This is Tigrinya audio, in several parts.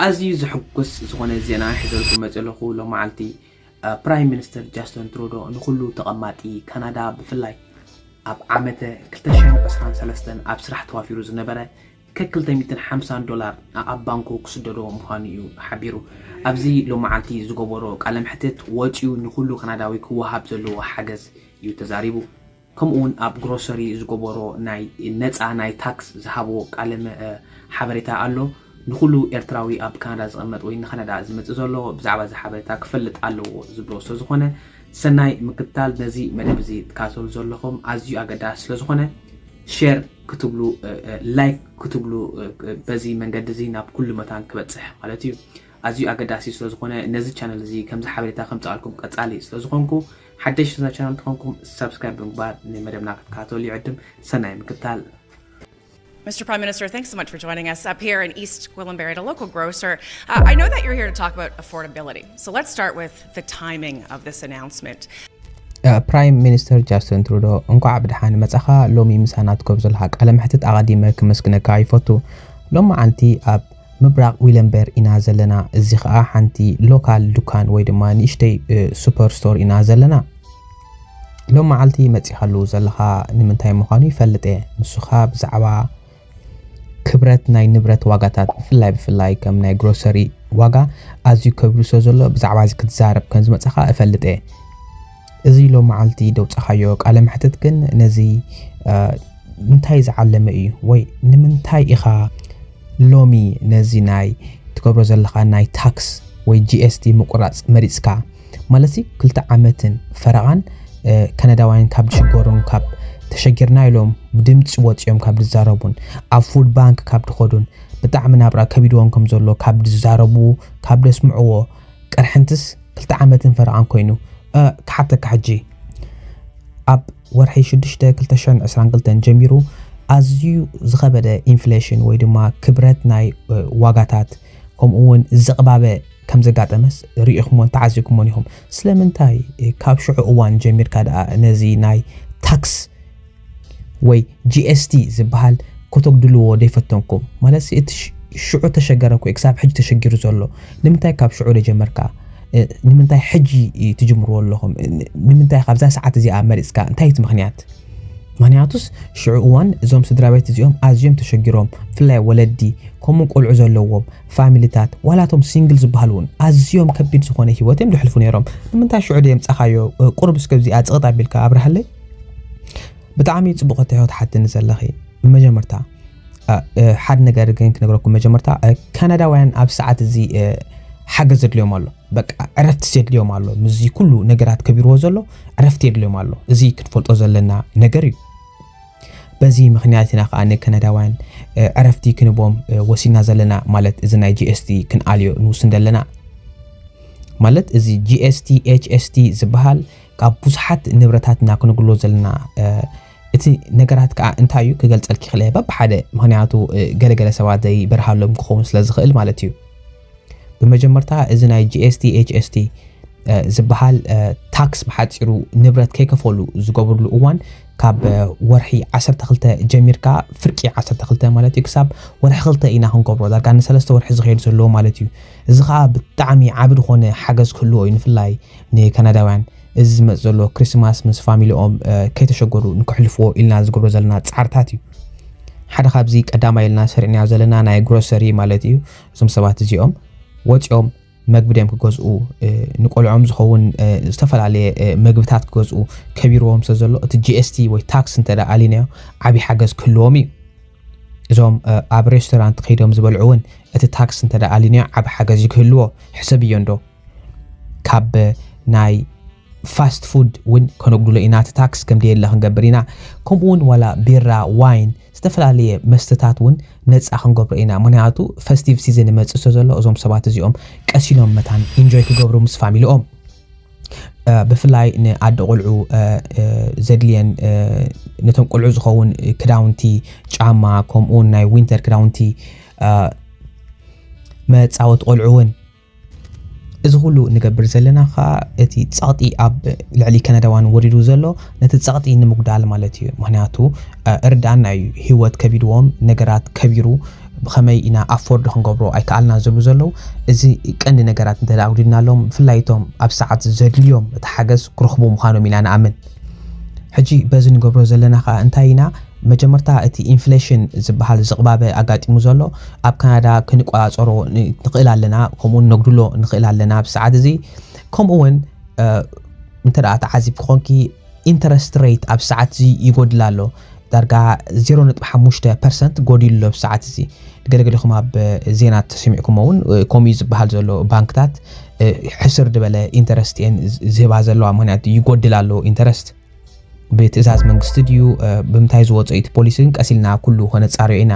ኣዝዩ ዘሕጉስ ዝኾነ ዜና ሒዘልኩም መፅእ ኣለኹ። ሎመዓልቲ ፕራይም ሚኒስተር ጃስቲን ትሩዶ ንኹሉ ተቐማጢ ካናዳ፣ ብፍላይ ኣብ ዓመተ ክልተ ሽሕን ዕስራን ሰለስተን ኣብ ስራሕ ተዋፊሩ ዝነበረ ከክልተ ሚእትን ሓምሳን ዶላር ኣብ ባንኩ ክስደዶ ምዃኑ እዩ ሓቢሩ። ኣብዚ ሎመዓልቲ ዝገበሮ ቃለ መሕትት ወፂኡ ንኹሉ ካናዳዊ ክወሃብ ዘለዎ ሓገዝ እዩ ተዛሪቡ። ከምኡ እውን ኣብ ግሮሰሪ ዝገበሮ ናይ ነፃ ናይ ታክስ ዝሃቦ ቃለ መ- ሓበሬታ ኣሎ። ንኹሉ ኤርትራዊ ኣብ ካናዳ ዝቐመጥ ወይ ንካናዳ ዝመፅእ ዘሎ ብዛዕባ እዚ ሓበሬታ ክፈልጥ ኣለዎ ዝብሎ ስለዝኾነ፣ ሰናይ ምክትታል። ነዚ መደብ እዚ ትከታተሉ ዘለኹም ኣዝዩ ኣገዳሲ ስለዝኾነ፣ ሼር ክትብሉ፣ ላይክ ክትብሉ፣ በዚ መንገዲ እዚ ናብ ኩሉ መታን ክበፅሕ ማለት እዩ። ኣዝዩ ኣገዳሲ ስለዝኾነ፣ ነዚ ቻነል እዚ ከምዚ ሓበሬታ ከምፅኣልኩም ቀፃሊ ስለዝኾንኩ፣ ሓደሽ ነዛ ቻነል ተኾንኩም ሳብስክራይብ ብምግባር ንመደብና ክትከታተሉ ይዕድም። ሰናይ ምክትታል። Mister Prime Minister, thanks so much for joining us up here in East Gwillimbury at a local grocer. Uh, I know that you're here to talk about affordability, so let's start with the timing of this announcement. ፕራይም ሚኒስተር ጃስቲን ትሩዶ፣ እንኳዕ ብደሓን መጻኻ። ሎሚ ምሳና ትገብሮ ዘለኻ ቃለ መሕትት ኣቐዲመ ክመስግነካ ይፈቱ። ሎሚ መዓልቲ ኣብ ምብራቕ ዊለምበር ኢና ዘለና። እዚ ኸኣ ሓንቲ ሎካል ዱካን ወይ ድማ ንእሽተይ ሱፐር ስቶር ኢና ዘለና። ሎም መዓልቲ መጺኻሉ ዘለኻ ንምንታይ ምዃኑ ይፈልጥ እየ። ንሱ ኸኣ ብዛዕባ ክብረት ናይ ንብረት ዋጋታት፣ ብፍላይ ብፍላይ ከም ናይ ግሮሰሪ ዋጋ ኣዝዩ ከቢሩ ስለ ዘሎ፣ ብዛዕባ እዚ ክትዛረብ ከም ዝመጻኻ እፈልጥ እየ። እዚ ሎም መዓልቲ ደውጻኻዮ ቃለ መሕትት ግን ነዚ እንታይ ዝዓለመ እዩ ወይ ንምንታይ ኢኻ ሎሚ ነዚ ናይ ትገብሮ ዘለኻ ናይ ታክስ ወይ ጂ ኤስ ቲ ምቁራጽ መሪጽካ? ማለት ክልተ ዓመትን ፈረቓን ካናዳውያን ካብ ዝሽገሩን ካብ ተሸጊርና ኢሎም ብድምፂ ወፂኦም ካብ ዝዛረቡን ኣብ ፉድ ባንክ ካብ ዝኸዱን ብጣዕሚ ናብራ ከቢድዎም ከም ዘሎ ካብ ዝዛረቡ ካብ ዘስምዕዎ ቅርሕንትስ ክልተ ዓመትን ፈረቓን ኮይኑ። ክሓተካ ሕጂ ኣብ ወርሒ ሽዱሽተ ክልተ ሽሕን ዕስራን ክልተን ጀሚሩ ኣዝዩ ዝኸበደ ኢንፍሌሽን ወይ ድማ ክብረት ናይ ዋጋታት ከምኡ እውን ዝቕባበ ከም ዘጋጠመስ ርኢኹሞን ተዓዚብኩሞን ኢኹም። ስለምንታይ ካብ ሽዑ እዋን ጀሚርካ ደኣ ነዚ ናይ ታክስ ወይ ጂ ኤስ ቲ ዝበሃል ከተጉድልዎ ዘይፈተንኩም? ማለት እቲ ሽዑ ተሸገረ እኮ ክሳብ ሕጂ ተሸጊሩ ዘሎ። ንምንታይ ካብ ሽዑ ዘይጀመርካ? ንምንታይ ሕጂ ትጅምርዎ ኣለኹም? ንምንታይ ካብዛ ሰዓት እዚኣ መሪፅካ? እንታይ እቲ ምክንያት? ምክንያቱስ ሽዑ እዋን እዞም ስድራ ቤት እዚኦም ኣዝዮም ተሸጊሮም፣ ብፍላይ ወለዲ ከምኡ ቆልዑ ዘለዎም ፋሚሊታት ዋላቶም ሲንግል ዝበሃሉ እውን ኣዝዮም ከቢድ ዝኾነ ሂወት እዮም ዘሕልፉ ነይሮም። ንምንታይ ሽዑ ደየምፃኻዮ? ቁርብ እስከ እዚኣ ፅቕጥ ኣቢልካ ኣብርሃለይ። ብጣዕሚ ፅቡቕ ሕቶ ትሓትኒ ዘለኺ። ብመጀመርታ ሓደ ነገር ግን ክነግረኩም። መጀመርታ ካናዳውያን ኣብ ሰዓት እዚ ሓገዝ ዘድልዮም ኣሎ። በቃ ዕረፍቲ የድልዮም ኣሎ። ምስዚ ኩሉ ነገራት ከቢርዎ ዘሎ ዕረፍቲ የድልዮም ኣሎ። እዚ ክንፈልጦ ዘለና ነገር እዩ። በዚ ምክንያት ኢና ከዓ ንካናዳውያን ዕረፍቲ ክንቦም ወሲና ዘለና። ማለት እዚ ናይ ጂ ኤስ ቲ ክንኣልዮ ንውስን ዘለና። ማለት እዚ ጂ ኤስ ቲ ኤች ኤስ ቲ ዝበሃል ካብ ብዙሓት ንብረታትና ክንግሎ ዘለና እቲ ነገራት ከዓ እንታይ እዩ ክገልፀልኪ ክለ በብሓደ። ምክንያቱ ገለገለ ሰባት ዘይበርሃሎም ክኸውን ስለ ዝኽእል ማለት እዩ። ብመጀመርታ እዚ ናይ ጂ ኤስ ቲ ኤች ኤስ ቲ ዝበሃል ታክስ ብሓፂሩ ንብረት ከይከፈሉ ዝገብርሉ እዋን ካብ ወርሒ ዓሰርተ ክልተ ጀሚርካ፣ ፍርቂ ዓሰርተ ክልተ ማለት እዩ፣ ክሳብ ወርሒ ክልተ ኢና ክንገብሮ። ዳርጋ ንሰለስተ ወርሒ ዝኸይድ ዘለዎ ማለት እዩ። እዚ ከዓ ብጣዕሚ ዓቢ ዝኾነ ሓገዝ ክህልዎ እዩ፣ ንፍላይ ንካናዳውያን። እዚ ዝመፅ ዘሎ ክሪስማስ ምስ ፋሚሊኦም ከይተሸገሩ ንክሕልፍዎ ኢልና ዝገብሮ ዘለና ፃዕርታት እዩ። ሓደ ካብዚ ቀዳማይ ኢልና ሰሪዕናዮ ዘለና ናይ ግሮሰሪ ማለት እዩ። እዞም ሰባት እዚኦም ወፂኦም መግቢ ድዮም ክገዝኡ፣ ንቆልዖም ዝኸውን ዝተፈላለየ ምግብታት ክገዝኡ ከቢርዎም ስለ ዘሎ፣ እቲ ጂ ኤስ ቲ ወይ ታክስ እንተ ኣሊናዮ ዓብዪ ሓገዝ ክህልዎም እዩ። እዞም ኣብ ሬስቶራንት ከይዶም ዝበልዑ እውን እቲ ታክስ እንተ ኣሊናዮ ዓቢ ሓገዝ እዩ ክህልዎ። ሕሰብዮ እንዶ፣ ካብ ናይ ፋስት ፉድ እውን ከነጉድሎ ኢና። እቲ ታክስ ከም ደየለ ክንገብር ኢና። ከምኡ እውን ዋላ ቢራ፣ ዋይን፣ ዝተፈላለየ መስተታት እውን ነፃ ክንገብሮ ኢና። ምክንያቱ ፈስቲቭ ሲዝን ይመፅእ ስለ ዘሎ እዞም ሰባት እዚኦም ቀስ ኢሎም መታን ኢንጆይ ክገብሩ ምስ ፋሚሊኦም። ብፍላይ ንኣደ ቆልዑ ዘድልየን፣ ነቶም ቆልዑ ዝኸውን ክዳውንቲ፣ ጫማ፣ ከምኡውን ናይ ዊንተር ክዳውንቲ፣ መፃወቲ ቆልዑ እውን። እዚ ኩሉ ንገብር ዘለና ከዓ እቲ ፀቕጢ ኣብ ልዕሊ ካናዳውያን ወሪዱ ዘሎ ነቲ ፀቕጢ ንምጉዳል ማለት እዩ። ምክንያቱ እርዳና እዩ፣ ህይወት ከቢድዎም፣ ነገራት ከቢሩ፣ ብኸመይ ኢና ኣፎርድ ክንገብሮ ኣይከኣልና ዝብሉ ዘለዉ፣ እዚ ቀንዲ ነገራት እንተ ኣጉዲልናሎም፣ ብፍላይ እቶም ኣብ ሰዓት ዘድልዮም እቲ ሓገዝ ክረኽቡ ምዃኖም ኢና ንኣምን። ሕጂ በዚ ንገብሮ ዘለና ከኣ እንታይ ኢና? መጀመርታ እቲ ኢንፍሌሽን ዝበሃል ዝቕባበ ኣጋጢሙ ዘሎ ኣብ ካናዳ ክንቆጻጸሮ ንኽእል ኣለና፣ ከምኡውን ነጉድሎ ንኽእል ኣለና። ኣብ ሰዓት እዚ ከምኡውን እንተ ደኣ ተዓዚብ ክኾንኪ ኢንተረስት ሬት ኣብ ሰዓት እዚ ይጎድል ኣሎ። ዳርጋ ዜሮ ነጥቢ ሓሙሽተ ፐርሰንት ጎዲሉ ኣሎ ኣብ ሰዓት እዚ። ገለገለኹም ኣብ ዜና ተሰሚዕኩሞ እውን ከምኡ እዩ ዝበሃል ዘሎ። ባንክታት ሕስር ዝበለ ኢንተረስት እየን ዝህባ ዘለዋ፣ ምክንያቱ ይጎድል ኣሎ ኢንተረስት። ብትእዛዝ መንግስቲ ድዩ ብምንታይ ዝወፀ እቲ ፖሊሲ ግን ቀስ ኢልና ኩሉ ከነፃርዮ ኢና።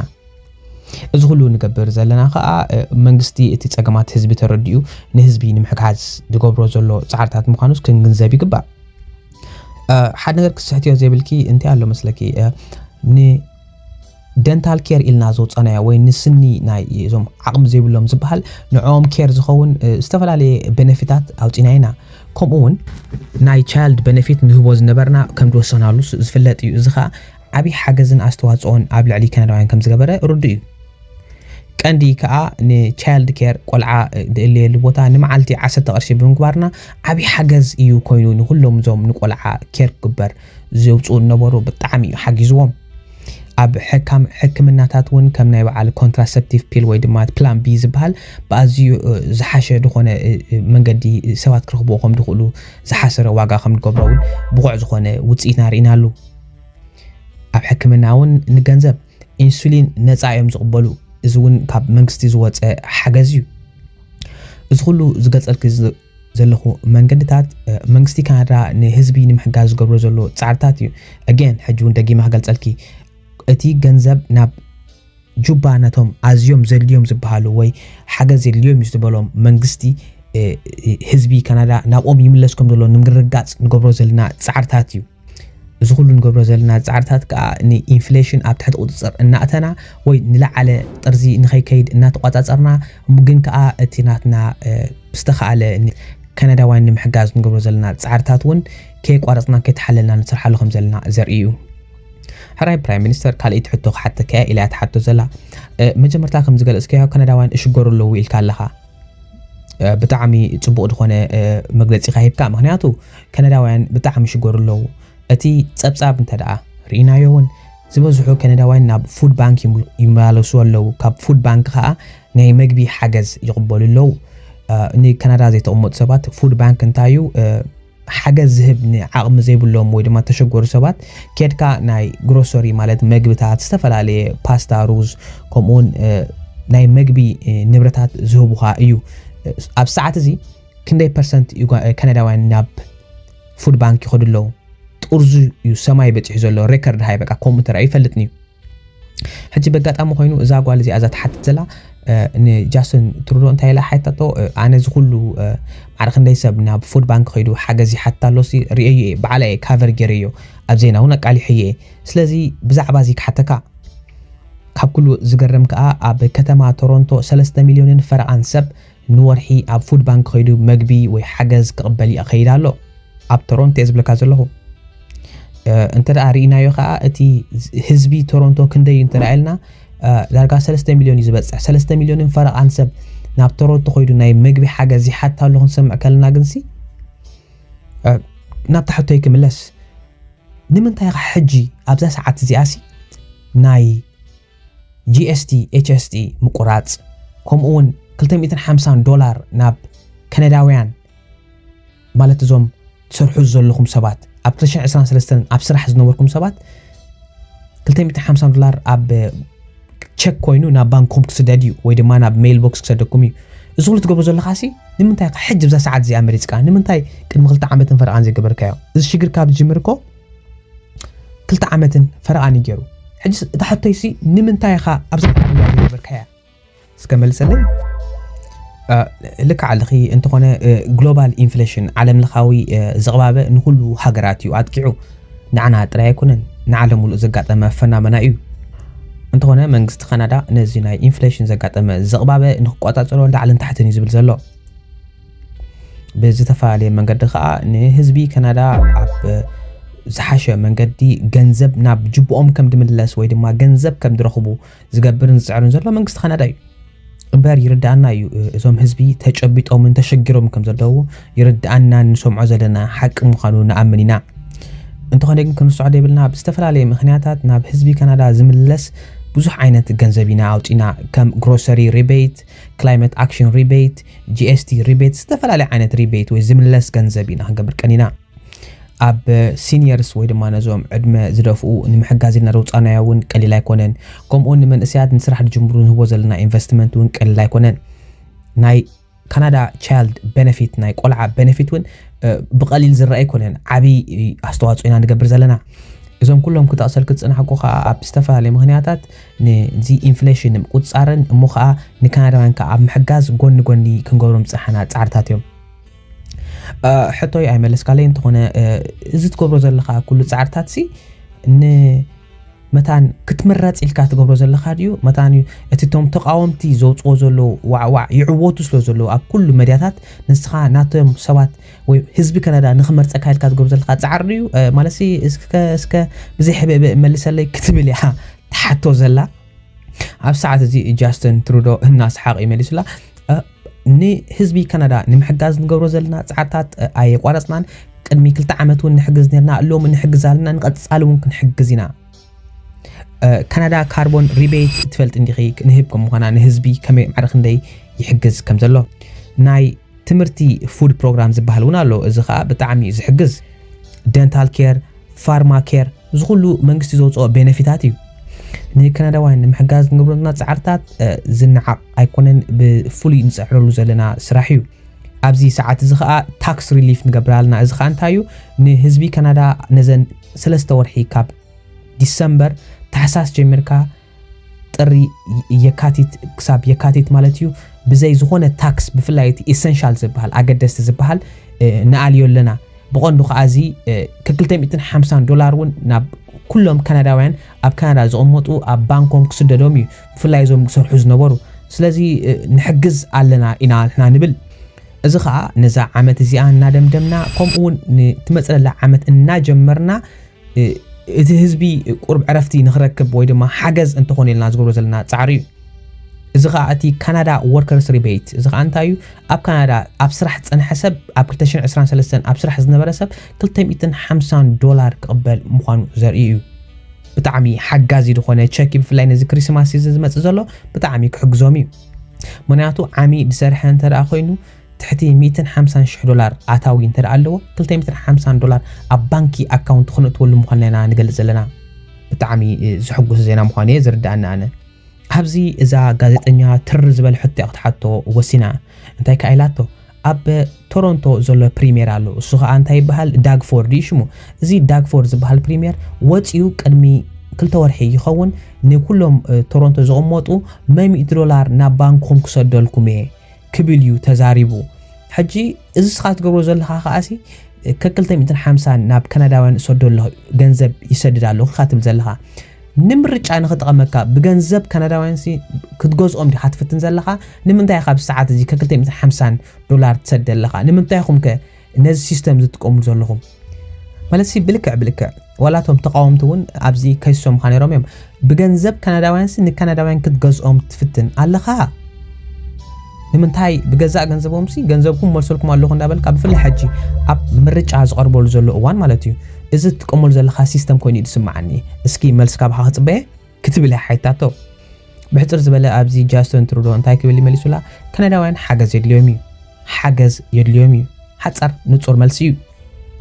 እዚ ኩሉ ንገብር ዘለና ከዓ መንግስቲ እቲ ፀገማት ህዝቢ ተረዲኡ ንህዝቢ ንምሕጋዝ ዝገብሮ ዘሎ ፃዕርታት ምዃኑስ ክንግንዘብ ይግባእ። ሓደ ነገር ክስሕትዮ ዘይብልኪ እንታይ ኣሎ መስለኪ? ንደንታል ኬር ኢልና ዘውፀናዮ ወይ ንስኒ ናይ እዞም ዓቕሚ ዘይብሎም ዝበሃል ንዕኦም ኬር ዝኸውን ዝተፈላለየ ቤነፊታት ኣውፂና ኢና። ከምኡ እውን ናይ ቻይልድ ቤነፊት ንህቦ ዝነበርና ከም ዝወሰናሉ ዝፍለጥ እዩ። እዚ ከዓ ዓብዪ ሓገዝን ኣስተዋፅኦን ኣብ ልዕሊ ካናዳውያን ከም ዝገበረ ርዱእ እዩ። ቀንዲ ከዓ ንቻይልድ ኬር ቆልዓ ዝእለየሉ ቦታ ንመዓልቲ ዓሰርተ ቅርሺ ብምግባርና ዓብዪ ሓገዝ እዩ ኮይኑ ንኩሎም እዞም ንቆልዓ ኬር ክግበር ዘውፅኡ ዝነበሩ ብጣዕሚ እዩ ሓጊዝዎም። ኣብ ሕካም ሕክምናታት እውን ከም ናይ በዓል ኮንትራሰፕቲቭ ፒል ወይ ድማ ፕላን ቢ ዝበሃል ብኣዝዩ ዝሓሸ ዝኾነ መንገዲ ሰባት ክረኽብዎ ከም ዝኽእሉ ዝሓሰረ ዋጋ ከም ንገብሮ እውን ብቑዕ ዝኾነ ውፅኢትና ርኢናሉ። ኣብ ሕክምና እውን ንገንዘብ ኢንሱሊን ነፃ እዮም ዝቕበሉ። እዚ እውን ካብ መንግስቲ ዝወፀ ሓገዝ እዩ። እዚ ኩሉ ዝገልፀልኪ ዘለኹ መንገድታት መንግስቲ ካናዳ ንህዝቢ ንምሕጋዝ ዝገብሮ ዘሎ ፃዕርታት እዩ። ኣጌን ሕጂ እውን ደጊመ ክገልፀልኪ፣ እቲ ገንዘብ ናብ ጁባ ነቶም ኣዝዮም ዘድልዮም ዝበሃሉ ወይ ሓገዝ የድልዮም እዩ ዝበሎም መንግስቲ ህዝቢ ካናዳ ናብኦም ይምለስ ከም ዘሎ ንምርግጋፅ ንገብሮ ዘለና ፃዕርታት እዩ። እዚ ኩሉ ንገብሮ ዘለና ፃዕርታት ከዓ ንኢንፍሌሽን ኣብ ትሕቲ ቁፅፅር እናእተና ወይ ንላዓለ ጥርዚ ንኸይከይድ እናተቋፃፀርና፣ ግን ከዓ እቲ ናትና ብዝተኻእለ ካናዳውያን ንምሕጋዝ ንገብሮ ዘለና ፃዕርታት እውን ከየቋረፅና ከይተሓለልና ንሰርሓሉ ከም ዘለና ዘርኢ እዩ። ሕራይ ፕራይም ሚኒስተር፣ ካልኣይቲ ሕቶ ክሓተካ እየ ኢላ እያ ትሓቶ ዘላ። መጀመርታ ከም ዝገለፅካዮ ካናዳውያን እሽገሩ ኣለዉ ኢልካ ኣለኻ። ብጣዕሚ ፅቡቕ ዝኾነ መግለፂ ካ ሂብካ፣ ምክንያቱ ካናዳውያን ብጣዕሚ ይሽገሩ ኣለዉ። እቲ ፀብፃብ እንተ ደኣ ርኢናዮ እውን ዝበዝሑ ካናዳውያን ናብ ፉድ ባንክ ይመላለሱ ኣለዉ። ካብ ፉድ ባንክ ከዓ ናይ መግቢ ሓገዝ ይቕበሉ ኣለዉ። ንካናዳ ዘይተቐመጡ ሰባት ፉድ ባንክ እንታይ እዩ? ሓገዝ ዝህብ ንዓቕሚ ዘይብሎም ወይ ድማ ተሸገሩ ሰባት ኬድካ ናይ ግሮሰሪ ማለት መግብታት፣ ዝተፈላለየ ፓስታ፣ ሩዝ፣ ከምኡውን ናይ መግቢ ንብረታት ዝህቡኻ እዩ። ኣብ ሰዓት እዚ ክንደይ ፐርሰንት ካናዳውያን ናብ ፉድ ባንክ ይኸዱ ኣለዉ? ጥርዙ እዩ ሰማይ በፂሑ ዘሎ ሬከርድ ሃይ በቃ ከምኡ እንተ ይፈልጥኒ እዩ። ሕጂ በጋጣሚ ኮይኑ እዛ ጓል እዚኣ እዛ ትሓትት ዘላ ንጃስትን ትሩዶ እንታይ ኢላ ሓይታቶ? ኣነ እዚ ኩሉ ማዕረ ክንደይ ሰብ ናብ ፉድ ባንክ ከይዱ ሓገዝ ይሓትት ኣሎ ሲ ርእየዮ እየ፣ ባዕላ እየ ካቨር ገይረዮ፣ ኣብ ዜና እውን ኣቃሊሐዮ እየ። ስለዚ ብዛዕባ እዚ ክሓተካ፣ ካብ ኩሉ ዝገርም ከዓ ኣብ ከተማ ቶሮንቶ ሰለስተ ሚልዮንን ፈረቓን ሰብ ንወርሒ ኣብ ፉድ ባንክ ከይዱ መግቢ ወይ ሓገዝ ክቕበል ይኸይድ ኣሎ። ኣብ ቶሮንቶ እየ ዝብለካ ዘለኹ። እንተ ደኣ ርኢናዮ ከዓ እቲ ህዝቢ ቶሮንቶ ክንደይ እዩ እንተ ደኣ ኢልና ዳርጋ ሰለስተ ሚልዮን እዩ ዝበፅሕ። ሰለስተ ሚልዮንን ፈረቓን ሰብ ናብ ቶሮንቶ ከይዱ ናይ መግቢ ሓገዝ ይሓታ ኣሎ ክንሰምዕ ከለና ግንሲ ናብ ታሕቶይ ክምለስ። ንምንታይ ኻ ሕጂ ኣብዛ ሰዓት እዚኣ ሲ ናይ ጂ ኤስ ቲ፣ ኤች ኤስ ቲ ምቁራፅ፣ ከምኡ እውን ክልተ ሚእትን ሓምሳን ዶላር ናብ ከነዳውያን፣ ማለት እዞም ትሰርሑ ዘለኹም ሰባት፣ ኣብ ክልተ ሽሕን ዕስራን ሰለስተን ኣብ ስራሕ ዝነበርኩም ሰባት፣ ክልተ ሚእትን ሓምሳን ዶላር ኣብ ቸክ ኮይኑ ናብ ባንክኩም ክስደድ እዩ፣ ወይ ድማ ናብ ሜይል ቦክስ ክሰደኩም እዩ። እዚ ኩሉ ትገብሩ ዘለኻ ሲ ንምንታይ ኢኻ ሕጂ ብዛ ሰዓት እዚኣ መሪፅካ? ንምንታይ ቅድሚ ክልተ ዓመትን ፈረቓን ዘይገበርካዮ? እዚ ሽግር ካብ ዝጅምር እኮ ክልተ ዓመትን ፈረቓን እዩ ገይሩ። ሕጂ እታ ሕቶይ ሲ ንምንታይ ኢኻ ኣብዛ ሰዓት እዚኣ ዘይገበርካያ? እስከ መልሰለይ። ልክዕ ኣለኺ። እንተኾነ ግሎባል ኢንፍሌሽን፣ ዓለም ለኻዊ ዝቕባበ ንኹሉ ሃገራት እዩ ኣጥቂዑ። ንዓና ጥራይ ኣይኮነን፣ ንዓለም ሙሉእ ዘጋጠመ ፈናመና እዩ። እንተኾነ መንግስቲ ካናዳ ነዚ ናይ ኢንፍሌሽን ዘጋጠመ ዝቕባበ ንክቆጻጸሮ ላዕልን ታሕትን እዩ ዝብል ዘሎ። ብዝተፈላለየ መንገዲ ከዓ ንህዝቢ ካናዳ ኣብ ዝሓሸ መንገዲ ገንዘብ ናብ ጅብኦም ከም ድምለስ ወይ ድማ ገንዘብ ከም ድረኽቡ ዝገብርን ዝፅዕርን ዘሎ መንግስቲ ካናዳ እዩ። እምበር ይርዳኣና እዩ፣ እዞም ህዝቢ ተጨቢጦምን ተሸጊሮም ከም ዘለዉ ይርዳኣና፣ ንሰምዖ ዘለና ሓቂ ምዃኑ ንኣምን ኢና። እንተኾነ ግን ክንስዖ ደይብልና ብዝተፈላለየ ምኽንያታት ናብ ህዝቢ ካናዳ ዝምለስ ብዙሕ ዓይነት ገንዘብ ኢና ኣውፂና፣ ከም grocery rebate፣ climate action rebate፣ GST rebate፣ ዝተፈላለየ ዓይነት rebate ወይ ዝምለስ ገንዘብ ኢና ክንገብር ቀኒና። ኣብ seniors ወይ ድማ ነዞም ዕድመ ዝደፍኡ ንምሕጋዝ ኢልና ዘውፃናዮ እውን ቀሊል ኣይኮነን። ከምኡውን ንመንእሰያት ንስራሕ ዝጅምሩ ንህቦ ዘለና ኢንቨስትመንት እውን ቀሊል ኣይኮነን። ናይ ካናዳ child benefit፣ ናይ ቆልዓ ቤነፊት እውን ብቐሊል ዝረአ ኣይኮነን። ዓብዪ ኣስተዋፅኦ ኢና ንገብር ዘለና። እዞም ኩሎም ክጠቕሰልክ ዝፅናሕኩ ከዓ ኣብ ዝተፈላለየ ምኽንያታት ንዚ ኢንፍሌሽን ንምቁፅፃርን እሞ ከዓ ንካናዳውያን ከዓ ኣብ ምሕጋዝ ጎኒ ጎኒ ክንገብሮም ዝፀሓና ፃዕርታት እዮም። ሕቶይ ኣይመለስካለይ እንተኾነ፣ እዚ ትገብሮ ዘለኻ ኩሉ ፃዕርታት ሲ ንመታን ክትምረፅ ኢልካ ትገብሮ ዘለኻ ድዩ? መታን እዩ እቲ እቶም ተቃወምቲ ዘውፅዎ ዘለዉ ዋዕዋዕ ይዕወቱ ስለ ዘለዉ ኣብ ኩሉ መድያታት ንስኻ ናቶም ሰባት ወይ ህዝቢ ካናዳ ንኽመርፀካ ኢልካ ትገብሮ ዘለኻ ፃዕሪ ድዩ? ማለት እስከ እስከ ብዘይ ሕብእብእ መልሰለይ ክትብል እያ ትሓቶ ዘላ። ኣብ ሰዓት እዚ ጃስትን ትሩዶ እናሰሓቐ ይመሊሱላ። ንህዝቢ ካናዳ ንምሕጋዝ ንገብሮ ዘለና ፃዕርታት ኣየቋረፅናን። ቅድሚ ክልተ ዓመት እውን ንሕግዝ ነርና፣ ሎሚ ንሕግዝ ኣለና፣ ንቐፃሊ እውን ክንሕግዝ ኢና። ካናዳ ካርቦን ሪቤት ትፈልጥ እንዲኺ? ንህብ ከም ምዃና ንህዝቢ ከመይ ማዕረ ክንደይ ይሕግዝ ከም ዘሎ። ናይ ትምህርቲ ፉድ ፕሮግራም ዝበሃል እውን ኣሎ። እዚ ከዓ ብጣዕሚ እዩ ዝሕግዝ። ደንታል ኬር፣ ፋርማ ኬር፣ እዚ ኩሉ መንግስቲ ዘውፅኦ ቤነፊታት እዩ። ንካናዳውያን ንምሕጋዝ ንገብረና ፃዕርታት ዝነዓቕ ኣይኮነን፣ ብፍሉይ ንፅዕረሉ ዘለና ስራሕ እዩ። ኣብዚ ሰዓት እዚ ከዓ ታክስ ሪሊፍ ንገብር ኣለና። እዚ ከዓ እንታይ እዩ? ንህዝቢ ካናዳ ነዘን ሰለስተ ወርሒ ካብ ዲሰምበር፣ ታሕሳስ ጀሚርካ ጥሪ፣ የካቲት ክሳብ የካቲት ማለት እዩ፣ ብዘይ ዝኾነ ታክስ፣ ብፍላይ እቲ ኢሰንሻል ዝበሃል፣ ኣገደስቲ ዝበሃል ንኣልዮ ኣለና። ብቐንዱ ከዓ እዚ ከክልተ ሚእትን ሓምሳን ዶላር እውን ናብ ኩሎም ካናዳውያን ኣብ ካናዳ ዝቕመጡ ኣብ ባንኮም ክስደዶም እዩ፣ ብፍላይ እዞም ዝሰርሑ ዝነበሩ። ስለዚ ንሕግዝ ኣለና ኢና ንሕና ንብል። እዚ ከዓ ነዛ ዓመት እዚኣ እናደምደምና ከምኡ እውን ንትመፅእ ዘላ ዓመት እናጀመርና እቲ ህዝቢ ቁሩብ ዕረፍቲ ንኽረክብ ወይ ድማ ሓገዝ እንተኾነ ኢልና ዝገብሮ ዘለና ፃዕሪ እዩ። እዚ ከዓ እቲ ካናዳ ወርከርስ ሪቤት፣ እዚ ከዓ እንታይ እዩ? ኣብ ካናዳ ኣብ ስራሕ ዝፀንሐ ሰብ፣ ኣብ ክልተ ሽሕን ዕስራን ሰለስተን ኣብ ስራሕ ዝነበረ ሰብ ክልተ ሚእትን ሓምሳን ዶላር ክቕበል ምዃኑ ዘርኢ እዩ። ብጣዕሚ ሓጋዚ ዝኾነ ቸክ እዩ፣ ብፍላይ ነዚ ክሪስማስ ሲዝን ዝመፅእ ዘሎ ብጣዕሚ ክሕግዞም እዩ። ምክንያቱ ዓሚ ዝሰርሐ እንተ ደኣ ኮይኑ ትሕቲ ሚእትን ሓምሳን ሽሕ ዶላር ኣታዊ እንተ ደኣ ኣለዎ፣ ክልተ ሚእትን ሓምሳን ዶላር ኣብ ባንኪ ኣካውንት ክነእትወሉ ምዃንና ኢና ንገልፅ ዘለና። ብጣዕሚ ዘሕጉስ ዜና ምዃኑ እየ ዝርዳኣኒ ኣነ። ኣብዚ እዛ ጋዜጠኛ ትር ዝበለ ሕቶ እያ ክትሓቶ ወሲና። እንታይ ከኣ ኢላቶ? ኣብ ቶሮንቶ ዘሎ ፕሪሜር ኣሎ። እሱ ከኣ እንታይ ይበሃል? ዳግ ፎርድ እዩ ሽሙ። እዚ ዳግ ፎርድ ዝበሃል ፕሪሜር ወፂኡ ቅድሚ ክልተ ወርሒ ይኸውን ንኩሎም ቶሮንቶ ዝቕመጡ መን ሚእቲ ዶላር ናብ ባንክኹም ክሰደልኩም እየ ክብል እዩ ተዛሪቡ። ሕጂ እዚ ስኻ ትገብሮ ዘለኻ ከኣሲ ከክልተ ሚእትን ሓምሳን ናብ ካናዳውያን እሰዶ ኣለኹ፣ ገንዘብ ይሰድድ ኣለኹ ኢኻ ትብል ዘለኻ። ንምርጫ ንኽጠቐመካ ብገንዘብ ካናዳውያን ሲ ክትገዝኦም ዲኻ ትፍትን ዘለኻ? ንምንታይ ኢኻ ኣብዚ ሰዓት እዚ ከክልተ ሚእትን ሓምሳን ዶላር ትሰድ ኣለኻ? ንምንታይ ኢኹም ከ ነዚ ሲስተም ዝጥቀምሉ ዘለኹም? ማለት ሲ ብልክዕ ብልክዕ ዋላ እቶም ተቃወምቲ እውን ኣብዚ ከይሶምኻ ነይሮም እዮም። ብገንዘብ ካናዳውያን ሲ ንካናዳውያን ክትገዝኦም ትፍትን ኣለኻ? ንምንታይ ብገዛእ ገንዘቦም ሲ ገንዘብኩም መልሰልኩም ኣለኹ እንዳበልካ፣ ብፍላይ ሕጂ ኣብ ምርጫ ዝቐርበሉ ዘሎ እዋን ማለት እዩ፣ እዚ ትጥቀመሉ ዘለኻ ሲስተም ኮይኑ እዩ ዝስምዓኒ። እስኪ መልሲ ካባኻ ክፅበየ ክትብል እያ ሓይታቶ። ብሕፅር ዝበለ ኣብዚ ጃስቶን ትሩዶ እንታይ ክብል ይመሊሱላ? ካናዳውያን ሓገዝ የድልዮም እዩ። ሓገዝ የድልዮም እዩ። ሓፃር ንፁር መልሲ እዩ።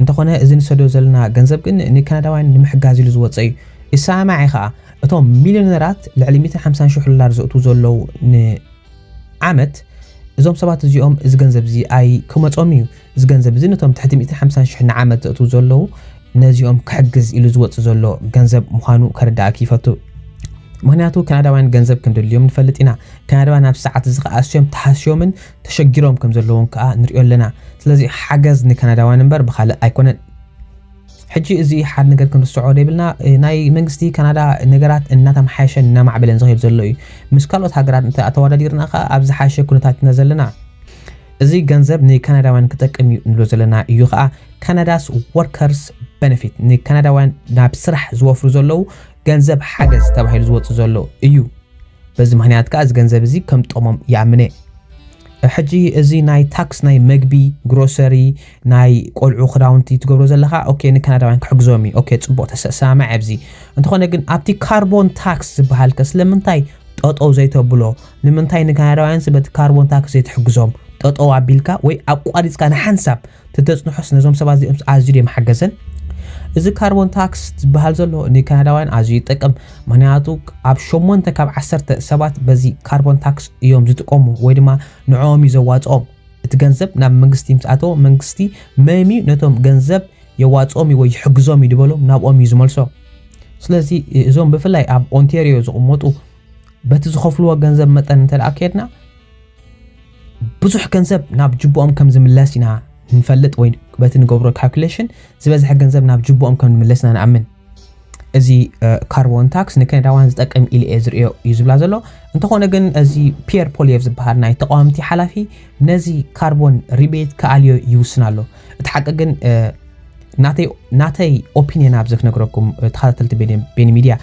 እንተኾነ እዚ ንሰዶ ዘለና ገንዘብ ግን ንካናዳውያን ንምሕጋዝ ኢሉ ዝወፀ እዩ። ይሰማማዕ እየ ከዓ፣ እቶም ሚልዮነራት ልዕሊ ሚእትን ሓምሳን ሽሕ ዶላር ዘእትዉ ዘለዉ ንዓመት፣ እዞም ሰባት እዚኦም እዚ ገንዘብ እዚ ኣይክመፆም እዩ። እዚ ገንዘብ እዚ ነቶም ትሕቲ ሚእትን ሓምሳን ሽሕ ንዓመት ዘእትዉ ዘለዉ ነዚኦም ክሕግዝ ኢሉ ዝወፅእ ዘሎ ገንዘብ ምዃኑ ከረዳእኪ ይፈቱ። ምኽንያቱ ካናዳውያን ገንዘብ ከም ደልዮም ንፈልጥ ኢና። ካናዳውያን ኣብ ሰዓት እዚ ከዓ ኣስዮም ተሃስዮምን ተሸጊሮም ከም ዘለውን ከዓ ንሪኦ ኣለና። ስለዚ ሓገዝ ንካናዳውያን እምበር ብኻልእ ኣይኮነን። ሕጂ እዚ ሓደ ነገር ክንርስዖ ዘይብልና፣ ናይ መንግስቲ ካናዳ ነገራት እናተመሓየሸን እናማዕበለን ዝኸይድ ዘሎ እዩ። ምስ ካልኦት ሃገራት እንተ ኣተወዳዲርና ከዓ ኣብ ዝሓሸ ኩነታት ኢና ዘለና። እዚ ገንዘብ ንካናዳውያን ክጠቅም እዩ ንብሎ ዘለና እዩ ከዓ ካናዳስ ወርከርስ benefit ንካናዳውያን ናብ ስራሕ ዝወፍሩ ዘለዉ ገንዘብ ሓገዝ ተባሂሉ ዝወፅእ ዘሎ እዩ። በዚ ምኽንያት ከዓ እዚ ገንዘብ እዚ ከም ጠሞም ይኣምነ። ሕጂ እዚ ናይ ታክስ ናይ መግቢ፣ ግሮሰሪ፣ ናይ ቆልዑ ክዳውንቲ ትገብሮ ዘለኻ ኦኬ ንካናዳውያን ክሕግዞም እዩ። ኦኬ ፅቡቕ ተሰማማዕ ኣብዚ። እንተኾነ ግን ኣብቲ ካርቦን ታክስ ዝበሃል ከ ስለምንታይ ጠጠው ዘይተብሎ? ንምንታይ ንካናዳውያን በቲ ካርቦን ታክስ ዘይትሕግዞም? ጠጠው ኣቢልካ ወይ ኣቋሪፅካ ንሓንሳብ ተተፅንሖስ ነዞም ሰባት እዚኦም ኣዝዩ ድዮም ሓገዘን? እዚ ካርቦን ታክስ ዝበሃል ዘሎ ንካናዳውያን ኣዝዩ ይጠቅም። ምክንያቱ ኣብ ሸሞንተ ካብ ዓሰርተ ሰባት በዚ ካርቦን ታክስ እዮም ዝጥቀሙ ወይ ድማ ንዕኦም እዩ ዘዋፅኦም። እቲ ገንዘብ ናብ መንግስቲ ምስ ኣተወ መንግስቲ መምዩ ነቶም ገንዘብ የዋፅኦም እዩ ወይ ይሕግዞም እዩ ዝበሎም ናብኦም እዩ ዝመልሶ። ስለዚ እዞም ብፍላይ ኣብ ኦንቴሪዮ ዝቕመጡ በቲ ዝኸፍልዎ ገንዘብ መጠን እንተ ደኣ ከድና ብዙሕ ገንዘብ ናብ ጅቦኦም ከም ዝምለስ ኢና ንፈልጥ ወይ በቲ ንገብሮ ካልኩሌሽን ዝበዝሐ ገንዘብ ናብ ጅቦኦም ከም ዝምለስ ኢና ንኣምን። እዚ ካርቦን ታክስ ንካናዳውያን ዝጠቅም ኢሉ እየ ዝርእዮ እዩ ዝብላ ዘሎ። እንተኾነ ግን እዚ ፒየር ፖሊየቭ ዝበሃል ናይ ተቃዋምቲ ሓላፊ ነዚ ካርቦን ሪቤት ክኣልዮ ይውስን ኣሎ። እቲ ሓቂ ግን ናተይ ኦፒንየን ኣብዚ ክነግረኩም ተኸታተልቲ ቤኒ ሚድያ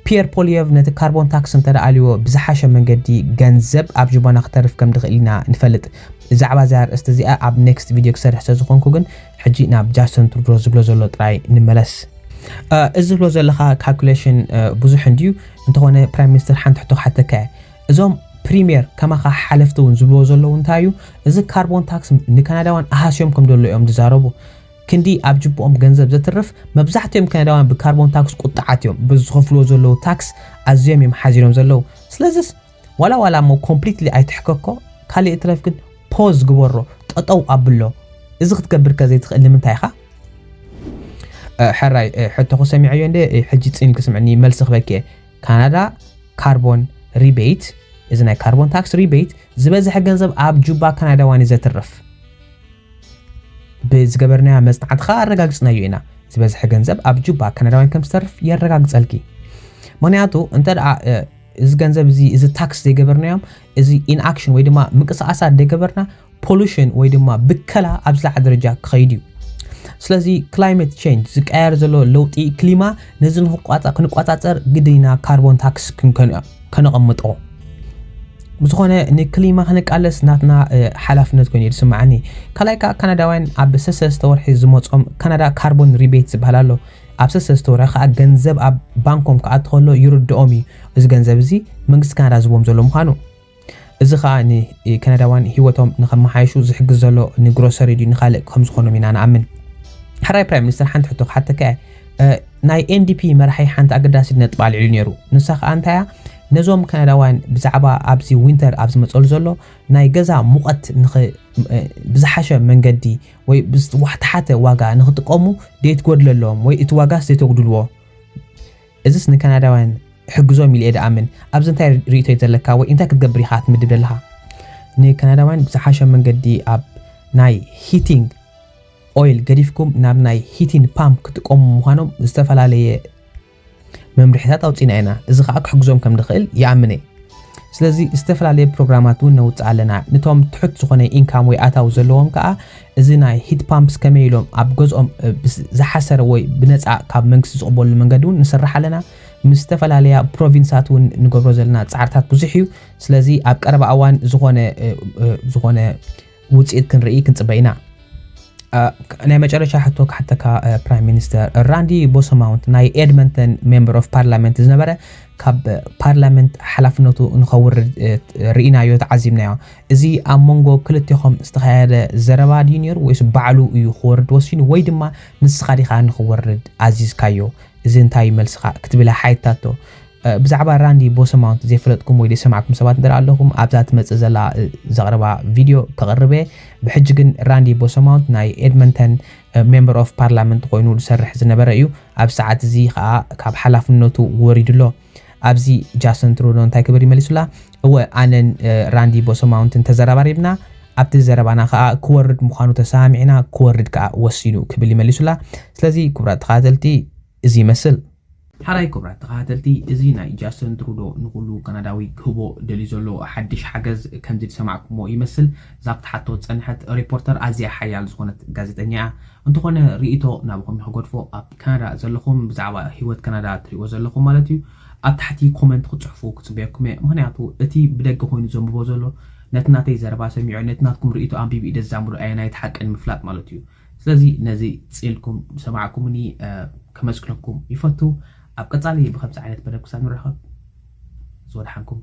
ፒየር ፖሊየቭ ነቲ ካርቦን ታክስ እንተ ኣልዎ ብዝሓሸ መንገዲ ገንዘብ ኣብ ጅባና ክተርፍ ከም ድኽእል ኢና ንፈልጥ። ብዛዕባ እዚኣ ኣርእስቲ እዚኣ ኣብ ኔክስት ቪድዮ ክሰርሕ ስለ ዝኾንኩ ግን ሕጂ ናብ ጃስተን ትሩዶ ዝብሎ ዘሎ ጥራይ ንመለስ። እዚ ዝብሎ ዘለኻ ካልኩሌሽን ብዙሕ እንድዩ። እንተኾነ ፕራይም ሚኒስተር ሓንቲ ሕቶ ክሓተካ እየ። እዞም ፕሪምየር ከማኻ ሓለፍቲ እውን ዝብልዎ ዘለዉ እንታይ እዩ? እዚ ካርቦን ታክስ ንካናዳውያን ኣሃስዮም ከም ደሎ እዮም ዝዛረቡ። ክንዲ ኣብ ጅብኦም ገንዘብ ዘትርፍ መብዛሕትኦም ካናዳውያን ብካርቦን ታክስ ቁጥዓት እዮም። በዚ ዝኸፍልዎ ዘለዉ ታክስ ኣዝዮም እዮም ሓዚኖም ዘለዉ። ስለዚስ ዋላ ዋላ እሞ ኮምፕሊትሊ ኣይትሕከኮ፣ ካልእ ይትረፍ ግን ፖዝ ግበሮ፣ ጠጠው ኣብሎ። እዚ ክትገብር ከ ዘይትኽእል ንምንታይ ኢኻ? ሕራይ ሕቶኹ ሰሚዐዮ እንደ ሕጂ ጽን ክስምዕኒ መልሲ ክበኪ እየ። ካናዳ ካርቦን ሪቤት፣ እዚ ናይ ካርቦን ታክስ ሪቤት ዝበዝሐ ገንዘብ ኣብ ጁባ ካናዳውያን እዩ ዘትርፍ። ብዝገበርናዮ መጽናዕቲ ኸኣ ኣረጋግጽናዮ ኢና። ዝበዝሐ ገንዘብ ኣብ ጁባ ካናዳውያን ከም ዝተርፍ የረጋግጸልኪ። ምኽንያቱ እንተ ደኣ እዚ ገንዘብ እዚ እዚ ታክስ ዘይገበርናዮም እዚ ኢንኣክሽን ወይ ድማ ምንቅስቃሳት ዘይገበርና ፖሉሽን ወይ ድማ ብከላ ኣብ ዝለዓለ ደረጃ ክኸይድ እዩ። ስለዚ ክላይመት ቼንጅ ዝቀየር ዘሎ ለውጢ ክሊማ ነዚ ክንቋፃፀር ግድን ኢና ካርቦን ታክስ ከነቐምጦ። ብዝኾነ ንክሊማ ክንቃለስ ናትና ሓላፍነት ኮይኑ እዩ ዝስምዓኒ። ካልኣይ ከዓ ካናዳውያን ኣብ ሰሰስተ ወርሒ ዝመፆም ካናዳ ካርቦን ሪቤት ዝበሃል ኣሎ። ኣብ ሰሰስተ ወርሒ ከዓ ገንዘብ ኣብ ባንኮም ክኣቱ ከሎ ይርድኦም እዩ እዚ ገንዘብ እዚ መንግስቲ ካናዳ ዝቦም ዘሎ ምዃኑ። እዚ ከዓ ንካናዳውያን ህይወቶም ንከመሓይሹ ዝሕግዝ ዘሎ ንግሮሰሪ ድዩ ንካልእ ከም ዝኾኖም ኢና ንኣምን። ሕራይ ፕራይም ሚኒስተር ሓንቲ ሕቶ ክሓተካ እየ። ናይ ኤንዲፒ መራሒ ሓንቲ ኣገዳሲት ነጥቢ ኣልዒሉ ነይሩ። ንሳ ከዓ እንታይ እያ? ነዞም ካናዳውያን ብዛዕባ ኣብዚ ዊንተር ኣብ ዝመፀሉ ዘሎ ናይ ገዛ ሙቐት ብዝሓሸ መንገዲ ወይ ብዝተሓተ ዋጋ ንክጥቀሙ ደይትጎድለሎም ወይ እቲ ዋጋስ ዘይተጉድልዎ? እዚስ ንካናዳውያን ሕግዞም ኢለ እየ ድኣምን። ኣብዚ እንታይ ርእቶ እዩ ዘለካ ወይ እንታይ ክትገብር ኢኻ ትምድብ ዘለኻ? ንካናዳውያን ብዝሓሸ መንገዲ ኣብ ናይ ሂቲንግ ኦይል ገዲፍኩም ናብ ናይ ሂቲን ፓምፕ ክጥቀሙ ምዃኖም ዝተፈላለየ መምርሒታት ኣውፂና ኢና። እዚ ከዓ ክሕግዞም ከም ንኽእል ይኣምን እየ። ስለዚ ዝተፈላለየ ፕሮግራማት እውን ነውፅእ ኣለና። ንቶም ትሑት ዝኾነ ኢንካም ወይ ኣታዊ ዘለዎም ከዓ እዚ ናይ ሂት ፓምፕስ ከመይ ኢሎም ኣብ ገዝኦም ዝሓሰረ ወይ ብነፃ ካብ መንግስቲ ዝቕበሉ መንገዲ እውን ንሰርሕ ኣለና። ምስ ዝተፈላለያ ፕሮቪንሳት እውን ንገብሮ ዘለና ፃዕርታት ብዙሕ እዩ። ስለዚ ኣብ ቀረባ እዋን ዝኾነ ዝኾነ ውፅኢት ክንርኢ ክንፅበ ኢና። ናይ መጨረሻ ሕቶ ክሓተካ ፕራይም ሚኒስተር ራንዲ ቦሰማውንት ናይ ኤድመንተን ሜምበር ኦፍ ፓርላመንት ዝነበረ ካብ ፓርላመንት ሓላፍነቱ ንኸውርድ ርኢናዮ ተዓዚብናዮ። እዚ ኣብ መንጎ ክልቴኹም ዝተኻየደ ዘረባ ድዩ ነይሩ ወይስ ባዕሉ እዩ ክወርድ ወሲኑ ወይ ድማ ንስኻ ዲኻ ንኽወርድ ኣዚዝካዮ? እዚ እንታይ እዩ መልስኻ ክትብል ሓይታቶ። ብዛዕባ ራንዲ ቦሰማውንት ዘይፈለጥኩም ወይ ዘይሰማዕኩም ሰባት እንተ ኣለኹም ኣብዛ ትመፅእ ዘላ ዘቕርባ ቪድዮ ከቕርበ። ብሕጂ ግን ራንዲ ቦሰማውንት ናይ ኤድመንተን ሜምበር ኦፍ ፓርላመንት ኮይኑ ዝሰርሕ ዝነበረ እዩ። ኣብ ሰዓት እዚ ከዓ ካብ ሓላፍነቱ ወሪዱ ኣሎ። ኣብዚ ጃሰን ትሩዶ እንታይ ክብል ይመሊሱላ? እወ ኣነን ራንዲ ቦሰማውንትን ተዘራባሪብና ኣብቲ ዘረባና ከዓ ክወርድ ምዃኑ ተሰማሚዕና ክወርድ ከዓ ወሲኑ ክብል ይመሊሱላ። ስለዚ ክቡራት ተኸታተልቲ እዚ ይመስል። ሓራይ ክቡራት ተኸታተልቲ፣ እዚ ናይ ጃስትን ትሩዶ ንኹሉ ካናዳዊ ክህቦ ደልዩ ዘሎ ሓድሽ ሓገዝ ከምዚ ዝሰማዕኩሞ ይመስል። እዛ ክትሓቶ ዝጸንሐት ሪፖርተር ኣዝያ ሓያል ዝኾነት ጋዜጠኛ እያ። እንተኾነ ርእይቶ ናብኹም ክገድፎ፣ ኣብ ካናዳ ዘለኹም ብዛዕባ ህይወት ካናዳ ትሪእዎ ዘለኹም ማለት እዩ፣ ኣብ ታሕቲ ኮመንት ክትጽሕፉ ክጽበየኩም እየ። ምኽንያቱ እቲ ብደገ ኮይኑ ዘንብቦ ዘሎ ነቲ ናተይ ዘረባ ሰሚዑ ነቲ ናትኩም ርእይቶ ኣንቢቡ እዩ ዘዛምዶ ኣየናይ ሓቂ ንምፍላጥ ማለት እዩ። ስለዚ ነዚ ጽልኩም ሰማዕኩምኒ ከመስግነኩም ይፈቱ። ኣብ ቀጻሊ ብኸምዚ ዓይነት መደብ ክሳብ ንራኸብ ዝወድሓንኩም።